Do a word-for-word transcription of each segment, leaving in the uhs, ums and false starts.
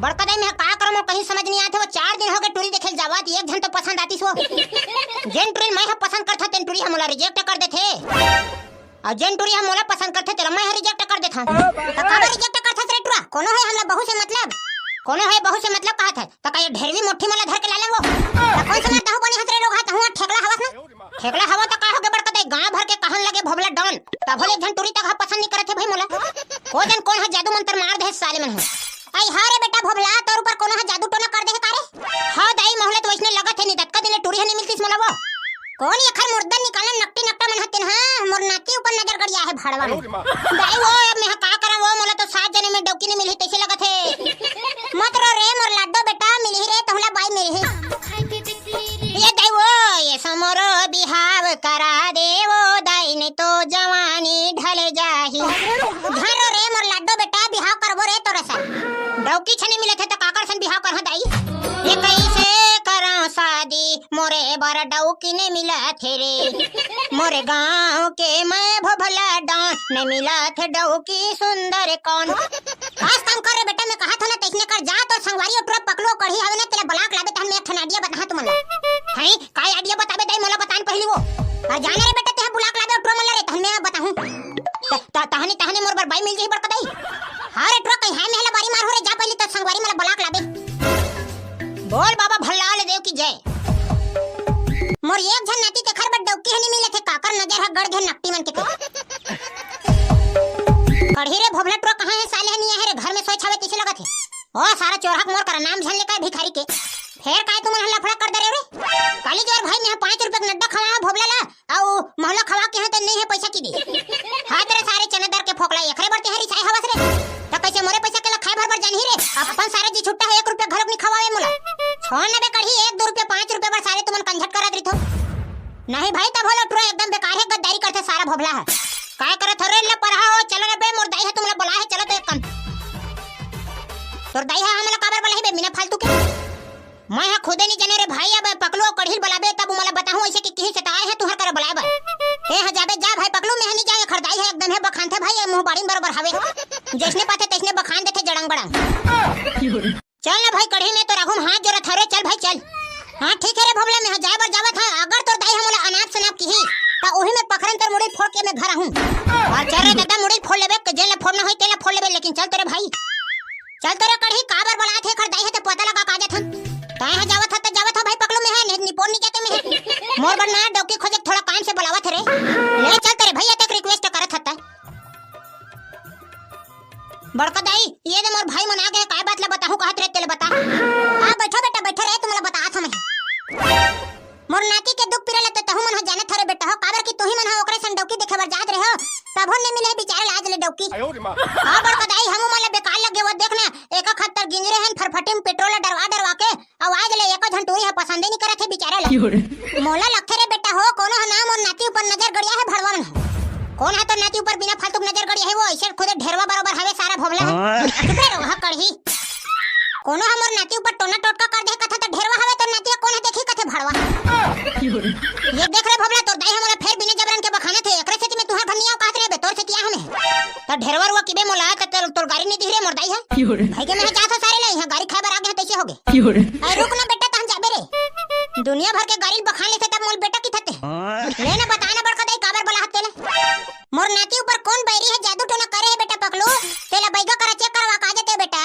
बड़का दाई, मैं का करंव, मोर कहीं समझ नहीं आथे। वो चार दिन हो गए टूरी देखे ल जावत, एक झन तो पसंद आतिस वो। जेन टूरी मैं ह पसंद करथंव, तेन टूरी ह मोला रिजेक्ट कर देथे। अउ जेन टूरी ह मोला पसंद करथे, तेला मैं ह रिजेक्ट कर देथंव। त काबर रिजेक्ट करथस रे टुरा? कोनो हे हमला बहू से मतलब? कोनो हे बहू से मतलब कहत हे? त का ये ढेरवी मुट्ठी मोला धर के ला लेंव वो? त कोन से मरदाहू बने हस रे लोग हा, तहूं ठेकला हवस ना? ठेकला हवो त का होगे बड़का दाई, गांव भर के कहन लगे भोभला डॉन। तभो ले एक झन टूरी तक ह पसंद नहीं करत हे भाई मोला। को जन कोन ह जादू मंतर मार दे साले मन ह। अई हाँ रे बेटा भोभला, तोर ऊपर कोनो ह जादू टोना कर दे हे का रे? हाँ दाई, मोहला तो वैसने लगत हे, नहीं ततका दिन ले टूरी ह नहीं मिलतिस मोला वो। कोन एखर मुर्दा निकालन नकटी नकटा मन ह तेन ह, मोर नाती ऊपर नजर गड़िया हे भड़वा मन। दाई वो, अब मैं ह का करंव वो, मोला तो सात जने में डौकी नहीं मिलही तैसे लगत हे। मत रो रे मोर लाडो बेटा, मिलही रे तोहला बाई मिलही। ये दाई वो, ये समोरो बिहाव करा दे वो दाई, नहीं तो जवानी ढल जाही। धरो रे मोर लाडो बेटा, बिहाव करबो रे तोरे से। डौकी छने मिलत हे त काकर सन बिहाव करहूं दाई? ये कैसे करंव शादी, मोरे बर डौकी ने मिलत हे रे। मोरे गांव के मैं भोभला डॉन, ने मिलत हे डौकी सुंदर कौन। बस काम कर रे बेटा, मैं कहा था ना तैसने कर जा, तो संगवारी अउ टुरा पकलू कढ़ी हवे ना, तेला बलाक लाबे तहन मैं एक ठन आइडिया बताहा तुमन ला। हैं? का आइडिया बताबे दाई, मोला बतान पहिली वो। अउ जाने रे बेटा, तेहा बलाक लाबे अउ टुरा मन ला रे, तहन मैं बताहूं। त-, त-, तहनी, तहनी मोर बर बाई मिल जाही बड़का दाई। हाँ रे टुरा, कहीं है महला बारी मार हो रे, जा पहिली तो संगवारी मन ला बलाक लाबे। बोल बाबा भल्लाल देव की जय। मोर एक झन नाती तेखर बर डौकी ह नी मिलत हे, काकर नजर ह गड़ गे नकटी मन के ते। कढ़ी रे भोभला टुरा कहाँ हे, साले ह नी आहे रे, घर में सोए छावे तैसे लगत हे। ओ सारा चोरहा के मोर करा नाम झन ले काय भिखारी के। फेर काय तुमन ह लफड़ा कर दे रे रे? काली जोर भाई, मैं पाँच रुपया के नड्डा खवा भोभला ला, अउ मोहला खवा के हे त नहीं हे पैसा की दे। हाथ रे सारे चनादार के फोकला, एकरे बर तेहरी छाए हवस रे। त कैसे मोरे पैसा के ला खाए भर भर जानही रे? अपन सारे जी छुट्टा हे, एक रुपया घलोक नहीं खवावे मोला। छोड़ ना बे कढ़ी, एक दो रुपया, पाँच रुपया बर सारे तुमन कंझट करत रहिथो। नहीं भाई, तभो ले टुरा एकदम बेकार हे, गद्दारी करथे सारा भोभला ह। काय करत हो रे लपरहा हो, चलो रे बे, मोर दाई ह तुमला बलाए हे, चलो तो एक कन। तोर दाई ह हमला काबर बलाही बे, बिना फालतू के? मैं ह खुदे नहीं जाने रे भाई, अब पकलू अउ कढ़ी ल बलाबे तब मोला बताहूं, ऐसे कि किही से त आए हे तुहर करा बलाए बर। ए ह जाबे जा भाई पकलू, मैं ह नहीं जाए, एखर दाई ह एकदम हे बखानथे भाई, ये मुंह बाड़ी बरोबर हवे। जैसने पाथे तैसने बखान देथे जड़ंग बड़ंग। चल ना भाई कढ़ी, मैं तोर आघू म हाथ जोरत हंव रे, चल भाई चल। हाँ ठीक हे रे भोभला, मैं ह जाए बर जावत हंव, अगर तोर दाई ह मोला अनाप शनाप किही त उही में पकरन तोर मुड़ी फोड़ के मैं घर आहूं। अउ चल रे ददा, मुड़ी फोड़ लेबे, जेन ला फोड़ना होही तेन ला फोड़ लेबे, लेकिन चल तो रे भाई। चल तो रे कढ़ी, काबर बलात हे, एखर दाई हे त पता लगा का जाथन। तैं ह जावत ह त जावत ह भाई पकलू, मैं ह नहीं निपोर नहीं जाते मैं ह। मोर बर ना डौकी खोजे के थोड़ा काम से बलावत हे रे। ले चल तो रे भैया, तेक रिक्वेस्ट करत ह त। बड़का दाई, ये दे मोर भाई मन आ गे, काय बात ला बताहूं कहत रे, तेला बता। हाँ बैठो बेटा, बैठो रे, तुमला बतात हंव मैं। मोर नाती के दुख पीरा ल तो तहू मन ह जानत हरे बेटा हो, काबर कि तुही मन ह ओकरे संग डौकी देखे बर जात रहे हो, तभो ने मिले बिचारे ला आज ले डौकी। हाँ बड़का दाई, हमू मन ल बेकार लगे वो, देख ना, एक खत्तर गिंजरे हन फरफटी म पेट्रोल डरवा डरवा के, अउ आज ले एको झन टूरी ह पसंदे नी करत हे बिचारे ला। मोला लगथे रे बेटा हो, कोनो ह ना मोर नाती ऊपर नजर गड़िया हे भड़वा मन ह। कोन ह तोर नाती ऊपर बिना फालतू के नजर गड़िया हे, वो अइसे खुदे ढेरवा बरोबर हवे सारा भोभला ह। चुप रे रोगहा कड़ही। कोनो ह मोर नाती ऊपर टोना टोटका कर दे कथे त ढेरवा हवे तोर नाती ह, कोन ह देखही कथे भड़वा। ये देख रे भोभला, तोर दाई ह मोला फेर बिना जबरन के बखानत हे, एकरे सेती मैं तुंहर घर नइ आंव कहत रेहे बे, तोर सेती आए हंव मैं। त ढेरवा रुआ किबे मोला, त तोर, तोर गारी नइ दिही रे मोर दाई ह। भाई के मैं जात हंव सारे ले, इहां गारी खाए बर आ गे हंव, तइसे होगे। अरे रुक ना बेटा, तहन जाबे रे। दुनिया भर के गारी ल बखान लेथे तब मोला बेटा किथस ते। ले ना बता ना बड़का दाई, काबर बलाहस तेला। मोर नाती ऊपर कोन बैरी ह जादू टोना करे हे बेटा पकलू, तेला बैगा करा चेक करवा का जते बेटा।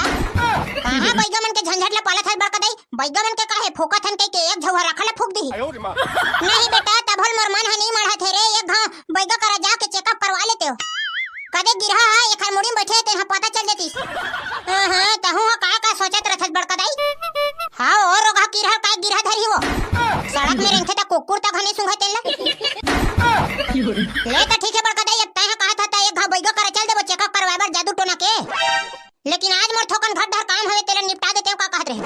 कहां बैगा मन के झंझट ल पालत हस बड़का दाई, बैगा मन के काहे फूकत हन कहिके एक झउहा राखा ल फूक दिही। नहीं बेटा, तभो ले मोर मन ह नइ मढ़त हे रे, एक घांव बैगा करा जाके चेकअप करवा लेतेव। कदे गिरहा ह एखर मुड़ी म बइठे हे, तेन ह पता चल देतिस। हां, हां, तहूं ह का, का सोचत रथस बड़का दाई? हां, ओ रोगहा कीरा ह काय गिरहा धरही वो। सड़क में रेंगथे त कुकुर तक ह नइ सूंघय तेन ल। ले त ठीक हे बड़का दाई, अब तैं ह कहत हस त एक घांव बैगा करा चल देबो चेकअप करवाए बर जादू टोना के। लेकिन आज मोर थोकन घर डहर काम हवे, तेला निपटा देतेंव, का कहत रेहे?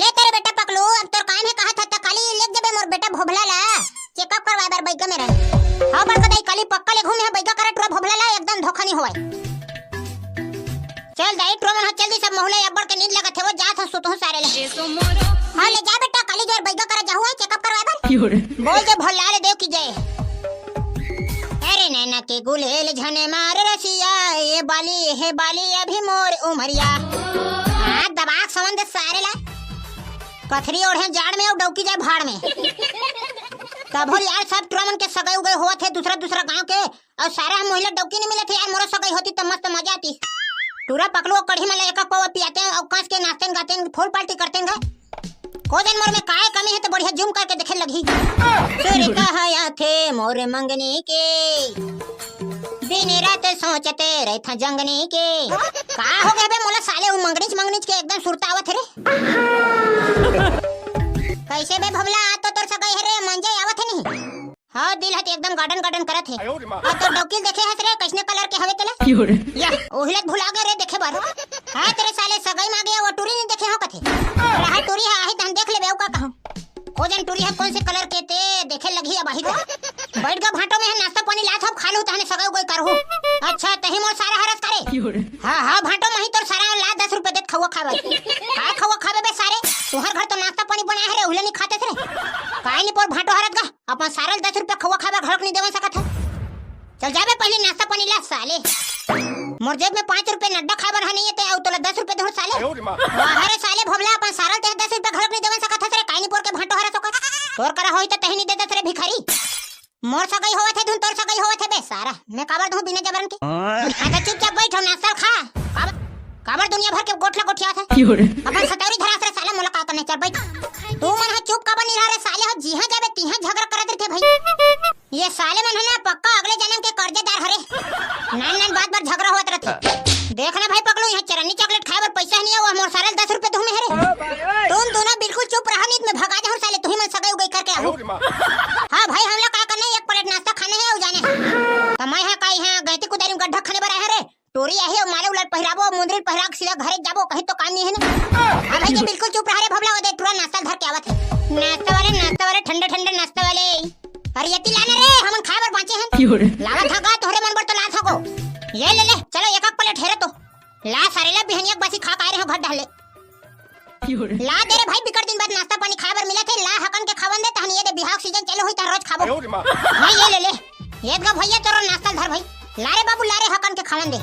ले त रे बेटा पकलू, अब तोर काम हे कहत हस त काली लेग जबे मोर बेटा भोभला ला चेकअप करवाए बर बैगा मेर। हां बड़का दाई, काली पक्का लेगहूं मैं ह बैगा करा टूरा भोभला ला, एकदम धोखा नइ होवय। चल दाई, टूरा मन ह चल दिस, अब महूं ला अब्बड़ के नींद लगत हे, वो जात हंव सुतहूं सारे ला। हां ले जा बेटा, काली जोर बैगा करा जाहू हे चेकअप करवाए बर। बोल जय भोलेनाथ देव की जय। अरे नैना के गुलेल झने मार रसिया, ए बाली, हे बाली अभी मोर उमरिया। हां दबा के सारे ला कथरी ओढ़े जाड़ में अउ डौकी जाए भाड़ में। तभो यार, सब टुरा मन के सगाई उगाई होवत हे दूसरा दूसरा गांव के, अउ सारा हम मोहिला डौकी नहीं मिलत हे यार। मोरो सगाई होती त मस्त मजा आती। टुरा पकलू अउ कढ़ी में ले एक एक पौवा पियाते अउ कस के नाचते गाते फुल पार्टी करते गा। को जन मोर में काय कमी हे त बढ़िया जूम करके देखे लगही। सुरता हया थे मोर मंगनी के, दिन रात सोचते रहथा जंगनी के। का हो गया बे मोला साले, वो मंगनीच मंगनीच के एकदम सुरता आवत हे रे। कैसे बे भोभला, आज तो तोर सगाई हे रे, मंजे आवत हे नहीं? हाँ, दिल ह त एकदम गार्डन गार्डन करत हे। अउ तोर डौकी ल देखे हस रे, कैसने कलर के हवे तेला? या, ओहिला त भुला गे रे देखे बर। हाँ, तेरे साले सगाई में आ गया, वो टूरी नहीं देखे हो कथे। रहा टूरी ह, आही तहन देख लेबे, अउ का कहूँ। को जन टूरी ह कोन से कलर के ते देखे लगही अब आही त। बैठ गा भांटो में, नाश्ता पानी लात हब, खा लू तहने सगाई उगाई करहू। अच्छा, तही मोर सारा हरस करे। हाँ, हाँ, भांटो मही तोर सारा ला दस रुपए देत खउवा खाए बर। काय खउवा खाबे बे सारे? तुहर घर तो नाश्ता पानी बनाए हे रे, उहिले नहीं खाते थे। काय नहीं पोर भांटो हरत गा, अपन सारा ल दस रुपए खउवा खाए बर घलोक नहीं देवन सकत हे। चल जाबे पहले नाश्ता पानी ला साले। मोर जेब में पाँच रुपए नड्डा खाए बर ह नहीं हे ते, अउ तोला दस रुपए दूँ साले। वाह रे साले भोभला, अपन सारा ल ते दस रुपए घलोक नहीं देवन सकत हस रे, काय नहीं पोर के भांटो हरस ओकर। तोर करा होई त तही नहीं दे दस रे भिखारी। मोर सगाई होवत हे धुन तोर सगाई होवत हे बे सारा, मैं काबर दूँ बिना जबरन के? हाँ, त चुपचाप बैठ अउ नाश्ता ल खा। काबर, काबर दुनिया भर के गोठला गोठियावत हे? अपन सतौरी धरास रे साला, मोला का करना, चल बैठ। तू मन ह चुप काबर नहीं रहा रे साले हो, जिहाँ जाबे तिहाँ झगड़ा करत रहिथे भाई। ये साले मन ह ना पक्का अगले जन्म के कर्जदार हरे। नान नान बात बर झगड़ा होत रहिथे। देख ना भाई पकलू, यहाँ चरन्नी चॉकलेट खाए बर पैसा नहीं हे, वो मोर सारा ल दस रुपए दूँ में हरे। तुम दोनों बिल्कुल चुप रहा, नहीं त मैं भगा जाहूँ साले, तुही मन सगाई उगाई करके आहू। हाँ भाई, हमला का करना हे, एक प्लेट नाश्ता खाना हे अउ जाना हे। त मैं ह का इहाँ गैती कुदारी में गड्ढा खने बर आए हरे? टोरी आही अउ माला उला ल पहिराबो, मुंदरी ल पहिरा के सीधा घरे जाबो, कहीं तो काम नहीं हे ना। हाँ भाई जी, बिल्कुल चुप रहा रे भोभला, वो दे टुरा नाश्ता ल धर के आवत हे। नाश्ता वाले, नाश्ता वाले, ठंडा ठंडा नाश्ता वाले। अरे ये ती लाना रे, हमन खाए बर बांचे हन। लावत हगा, तोहरे मन बर तो लात हगो। ये ले ले, चलो एक एक प्लेट हेरे तो। ला सारे ला, बिहनिया के बासी खा के आए रहे हो घर डहले। ला दे रे भाई, बिकट दिन बाद नाश्ता पानी खाए बर मिलत हे, ला हकन के खावन दे, तहन ये दे बिहाव सीजन चालू होई, तहन रोज खाबो। हाँ, ये ले ले। ये गा भैया तोरो नाश्ता ल धर भाई। ला रे बाबू, ला रे हकन के खावन दे।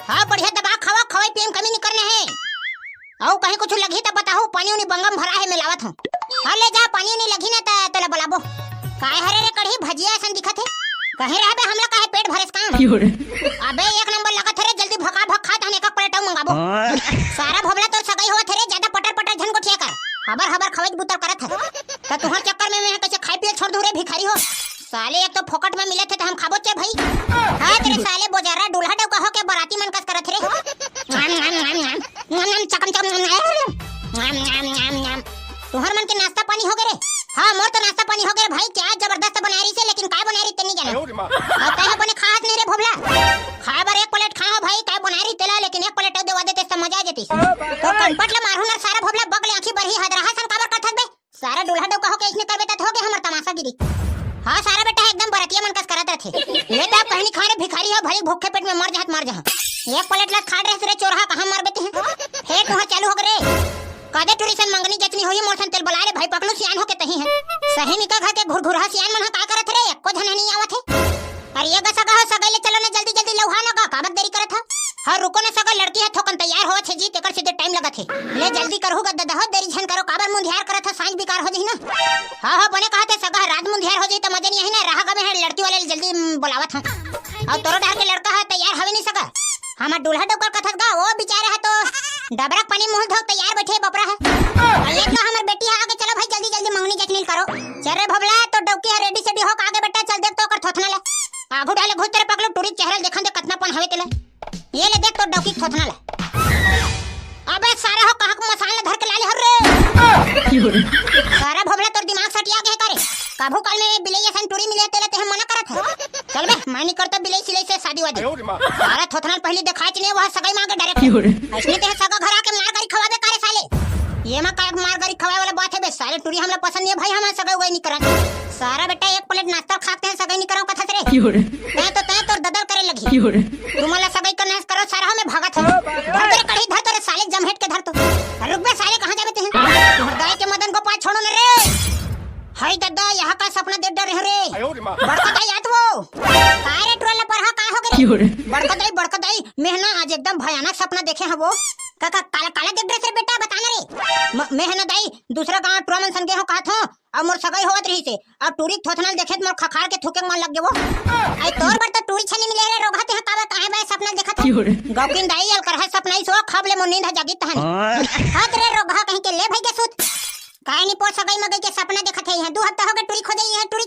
हाँ, बढ़िया दबा खावा, खवाई पिए में कमी नहीं करना हे। अउ कहीं कुछ लगही त बताहू, पानी उनी बंगम भरा हे, मैं लावत हूँ। हाँ, ले जा, पानी उनी लगही ना त तोला बलाबो। काय हरे रे कढ़ी, भजिया असन दिखत हे। कहीं रहबे हमला काहे पेट भरेस काम? अबे एक नंबर लगत हरे, जल्दी भका भक खा, तहन एक प्लेट अउ मंगाबो। सारा भोभला तोर सगाई होवत हरे, ज्यादा पटर पटर झन गोठिया कर। हबर हबर खवज बुतर करत हरे। त तुहर चक्कर में मैं कैसे खाई पिए छोड़ दूँ रे भिखारी हो। साले एक तो फोकट में मिलत हे त हम खाबो चे भाई। हाँ तेरे साले बोजारा डूल्हा डौका होके बराती मन कस करत हरे। नाम नाम नाम नाम नाम नाम चकम चकम नाम नाम नाम नाम नाम। तुहर मन के नाश्ता पानी हो गे रे? हाँ, मोर तो नाश्ता पानी हो गे रे भाई। चाय जबरदस्त बनाए रहिसे, लेकिन काय बनाए रहिसे नहीं जाना। अउ तैं ह बने खाहस नहीं रे भोभला। खाए बर एक प्लेट खाए हो भाई, काय बनाए रहिसे तेला, लेकिन एक प्लेट अउ देवा देते त मजा आ जाती। तो कनपट ल मारहूँ न सारा भोभला, बगले आँखी बरही हदरहा सन काबर करथस बे? सारा डोलहा डौका होके इसने करबे त हो गे हमर तमाशागिरी। हाँ सारा बेटा एकदम बरतिया मन कस करत रथे। ले त अब कहीं नहीं खा रे भिखारी हो, भले भूखे पेट में मर जाहत मर जाहा। एक प्लेट ला खा रहे रे चोरहा, कहाँ मरबे ते? हे तुहर चालू हो गे रे। कदे टूरी सन मंगनी जचनी होही मोर सन तेल बला रे भाई पकलू सियान होके तही है। सही निका घर के घुरघुरहा सियान मन ह का करत रे, एको झन नहीं आवत हे। अरे ये गा सगा हो, सगाई ले चलो ना जल्दी जल्दी लौहा ना गा, काबर देरी करत ह? हाँ रुको ना सगा, लड़की ह थोकन तैयार होवत हे जी, तेकर सीधे टाइम लगत हे। ले जल्दी करहु गा ददा हो, देरी झन करो, काबर मुंधियार करत ह, सांझ बेकार हो जही ना। हाँ हाँ बने कहत हे सगा, रात मुंधियार हो जही त मजा नहीं आही ना, रहा गा मैं लड़की वाले ल जल्दी बोलावत हूँ। अउ तोरो डहर के लड़का ह तैयार हवे नहीं सगा। हमर डोलहा डौकर कथस गा, ओ बिचारा ह तो डबरा के पानी मुहल धोक तैयार बैठे बपरा ह। अउ एक गा हमर बेटी ह आगे, चलो भाई जल्दी जल्दी मंगनी जचनी ल करो। चल रे भोभला, तो डौकी ह रेडी सेडी होक आगे बेटा, चल देख तो ओकर थोथना ले। आघू डाले घुस तेरे पकलू टूरी चेहरा ल देखन दे कतना पन हवे तेला। ये ले देख तो डौकी के थोथना ले। अबे सारा हो कहाँ के मसाला धर के लाले हर रे। सारा भोभला तोर दिमाग सटिया गे हे का रे? कभू काल में बिलई असन टूरी मिले तेला तेह मना करत है। चल बे, मैं नहीं करता बिलई सिलई से शादी वादी। सारा थोथना ल पहली देखाच नहीं, वह सगाई मांगे डायरेक्ट। ऐसने तेह सगा घर आके मार गारी खवाबे का रे साले? ये मा काय मार गारी खवाए वाला बात है बे? साले टूरी हमला पसंद नहीं है भाई, हम सगाई उगाई नहीं करत। सारा बेटा एक प्लेट नाश्ता खाते हैं, सगाई नहीं कराओ कथस रे। तैं तो तैं तोर ददल करे लगी। तुमन ला सगाई करना है करो सारा, मैं भागत हूँ। धर तेरे कढ़ी, धर तेरे साले जमहेट के धर तो। रुक बे साले, कहाँ जाबे तेह? तुहर दाई के मदन गोपाल छोड़ो न रे। हाय ददा, यहाँ का सपना देख डरे हो रे। बड़का दाई आत वो। का रे टुरा ला परहा, का हो गे रे? बड़का दाई, बड़का दाई, मैं ना आज एकदम भयानक सपना देखे हवो। का, का, काला, काला देख डरे रे बेटा, बता ना रे। म-, मैं हे ना दाई, दूसरा गांव टुरा मन संग गे हों कहत हों, अउ मोर सगाई होवत रहिसे, अउ टूरी के थोथना ल देखे त मोर खखार के थूके के मन लग गे वो। अई तोर बर तो टूरी छनी मिले रे रोगहा, तेहा काबर काहे बाय सपना देखत हे? गौकिन दाई, अलकरहा सपना आइस वो, खब ले मोर नींद ह जागिस तहन। हत रे रोगहा कहीं के, ले भई गे सुत। काय नी पोर सगाई मगई के सपना देखत हे, इहां दू हफ्ता होगे टूरी खोजे, इहां टूरी